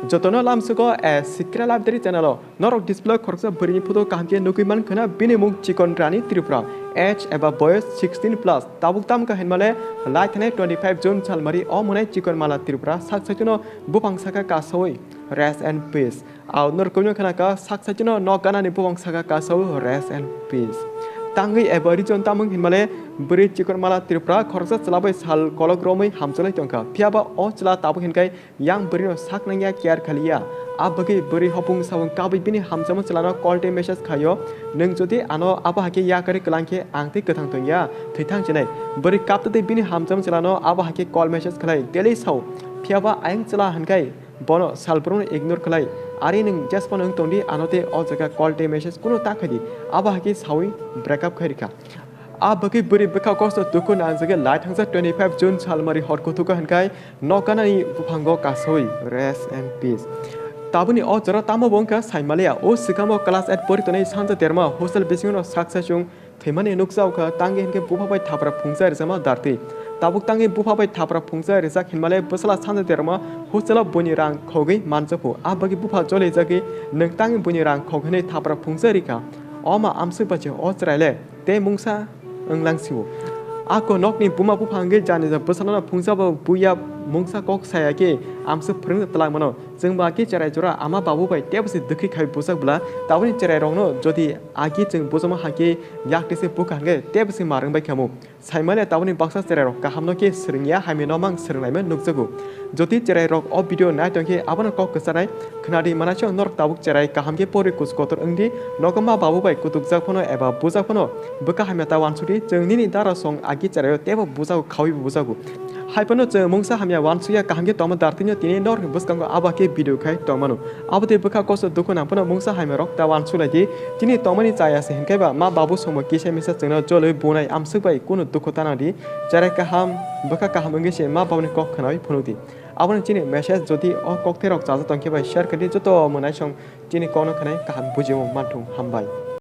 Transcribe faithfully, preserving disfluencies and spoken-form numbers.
Jotono lamsugo a Sikra Library channel o norok display o khoroksa bwrwini photo kaham khe nugwi mankha na, bini mung Chikon Rani Tripura, age eba boyos sixteen plus. Tabuk tamkha hinmale laithani twenty five June salmari o mwnai Chikon Mala Tripura sak saichino buphang saka kasawi rest and peace. Ao norok kunu khana ka sak saichino nok ganani buphang saka kasawi rest and peace. Tangwi eba region tamung hinmale bwrwi Chikon Mala Tripura khoroksa chwla bai sal kolok romwi hamchalai tongkha. Phiyaba o chwla tabuk hinkai yang bwrwino sak nangya, care khaliya. A bagwi bwrwi hopung sabung kabwi bini hamjakma chwlano call tei message khaio, "Nwng jodi ano abo hai khe yakarwi kwlang khe ang tei kwthang tongya, thwithang chinai." Bwrwi kaptwi bini hamjakma chwlano abo hai khe call message khlai daily sao. Phiyaba ayang chwla hinkai bono salbrumno ignore khlai, "Ari nwng jesphano wng tongdi, ano tei o jaga call tei message kunu ta khaidi." Abo hai khe sawi break up khai rikha. A bagwi bwrwi bwkha kosto dukhu nangjagwi lai thangsa twenty five June salmari hor kuthugo hinkai nok ganani buphango kasawi rest and peace. Tabukni o jora tamo bo wngkha saimaliya. O swkangbo class eight pori tonwi sanja derma hostel bisingo sak saichung thwimani nukjago kha, tangwi hinkhe bupha bai thapra phungsa rijama dartwi. Tabuk tangwi bupha bai thapra phungsa rijak hinmale bwsala sanja derma hostel o buini rang khogwi manjakhu. A bagwi bupha jolijagwi nwng tangwi buini rang khok hinwi thapra phungsa rikha. Oma amswk bai se o chwraile tei mungsa wnglang sio. Ako nokni buma bupha hwnkhe janija bwsalano phungsa bo buya mungsa kok saya khe amswk phwrwngsa twlang mano. Chwng ba khe cherai jora ama babu bai tebo se dwkhwi khai bujak bwla, tabukni cherai rokno jodi agi chwng bujamo hakhe yak tese bukha hwnkhe tebo se mar wngbai khamu. Saimaliya tabukni baksa cherai rok kaham no khe swrwngya, hamya no mang swrwnglaima nukjago. Jodi cherai rok o video nai tongkhe abono kok kwchanai khwnadi, manaisong norok tabuk cherai kaham khe pori kuch kotor wngdi, nogo ma babu bai kutukjak phano eba bujak phano bwkha hamya ta wansukdi, chwng nini dara song agi cherai o tebo bujak khawi bo bujago. Hai phano chwng mungsa hamya wansukya kaham khe tongma dartwino tini norokni bwskango abo khe video khai tongmano. Abo tei bwkha kosto dukhu nang phano mungsa hamya rok ta wansuk lai di, tini tongmani chaya se hinkhe ba ma babu songbo kisa misa chwngno jolwi bunai amswk bai kunu dukhu ta nang di, cherai kaham bwkha kaham wngwi se ma babuni kok khwnawi phunuk di. Aboni chini message jodi o kokthai rok chajak tongkhe bai share khe di, joto mwnai song chini kokno khwnai kaham bujimung manthung. Hambai.